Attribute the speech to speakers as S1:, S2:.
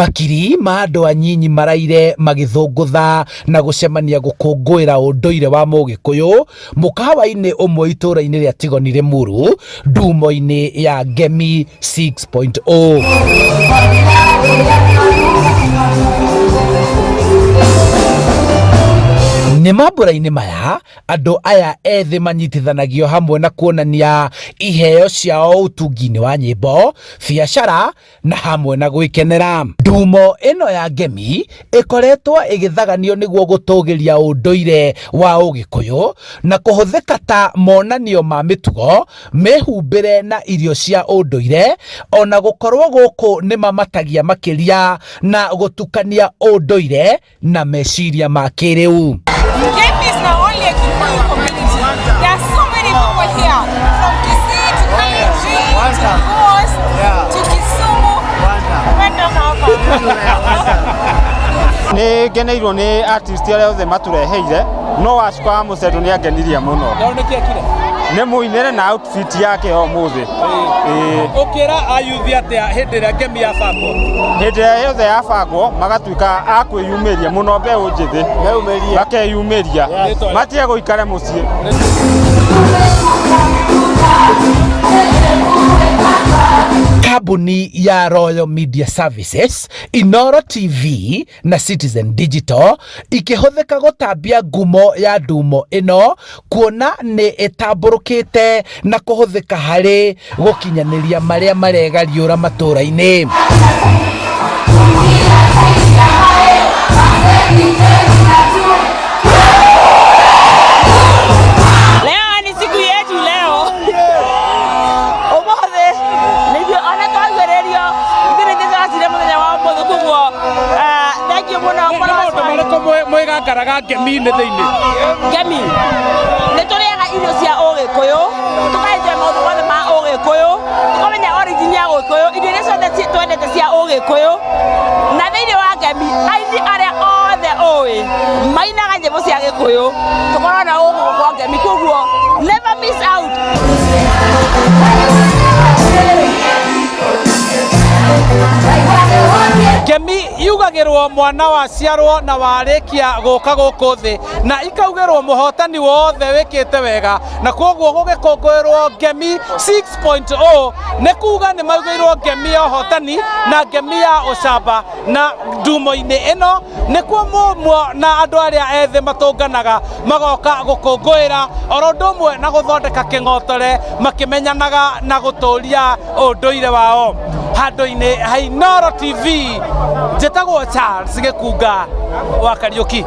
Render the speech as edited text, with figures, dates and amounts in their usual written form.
S1: Makiri ma andũ anyinyi maraire magĩthũngũtha na gũcemania gũkũngũĩra ũndũire wa Mũgĩkũyũ mũkawa-inĩ ũmwe itũũra-inĩ rĩa Tigoni Rĩmuru ndumo-inĩ ya Ngemi 6.0. Nĩ mambura-inĩ maya andũ aya ethĩ manyitithanagio hamwe na kuonania iheo ciao ũtungi-inĩ wa nyĩmbo, biacara na hamwe na gwĩkenera. Ndumo ĩno ya Ngemi ĩkoretwo ĩgĩthaganio nĩguo gũtũgĩria ũndũire wa Ũgĩkũyũ na kũhũthĩka ta monanio ma mĩtugo, mĩhumbĩre na irio cia ũndũire, ona gũkorwo gũkũ nĩ mamatagia makĩria na gũtukania ũndũire na meciria ma kĩrĩu.
S2: Ngemi is not only a Kikuyu community. There are so many people here, from Kisii to Kalenjin to Coast to Kisumu. Wenda hapa.
S3: Nĩ ngeneirwo nĩ artist arĩa othe matũreheire, no Wacuka wa Mũcendo nĩ angenirie mũno. Nĩ mũinĩre na outfit yake ya ũmũthĩ. Ĩĩ.
S4: Ũkĩra ayuthi atĩa hĩndĩ ĩrĩa Ngemi yabangwo?
S3: Hĩndĩ ĩrĩa yothe yabangwo magatuĩka a kwĩyumĩria mũno, mbeũ njĩthĩ makeyumĩria, matige gũikare mũciĩ.
S1: Kambuni ya Royal Media Services, Inoro TV na Citizen Digital ikĩhũthĩka gũtambia ngumo ya ndumo ĩno kuona nĩ ĩtambũrũkĩte na kũhũthĩka harĩ gũkinyanĩria marĩa maregariũra matũũra-inĩ.
S5: Leo ni siku yetu leo. Umuthi nithuĩ ona twagĩrĩrio ithuĩ nĩ tũracire mũthenya wa ũmũthĩ, koguo thank you mũno.
S4: Nĩ maũndũ marĩkũ mwĩgangaraga ngemi-inĩ thĩinĩ?
S5: Ngemi nĩ tũrĩaga irio cia Ũgĩkũyũ, tũkaenjoy maũndũ mothe ma Ũgĩkũyũ, tũkamenya origin ya Ũgĩkũyũ, irio iria ciothe twendete cia Ũgĩkũyũ. Na thĩinĩ wa Ngemi aini arĩa othe ũĩ mainaga nyĩmbo cia Gĩkũyũ tũkorwo na gũkũ kwa Ngemi, koguo never miss out.
S4: Ngemi yugagĩrwo mwana waciarwo na warĩkia gũka gũkũ thĩ, na ikaugĩrwo mũhotani wothe wĩkĩte wega, na koguo gũgĩkũngũĩrwo Ngemi 6.0 nĩ kuga nĩ maugĩirwo ngemi ya ũhotani na ngemi ya ũcamba. Na ndumo-inĩ ĩno nĩkuo mũmwo na andũ arĩa ethĩ matũnganaga magoka gũkũngũĩra oro ũndũ ũmwe na gũthondeka kĩng'otore makĩmenyanaga na gũtũria ũndũire wao. Handũ-inĩ ha Inooro TV, njĩtagwo Charles Gĩkunga wa Kariũki.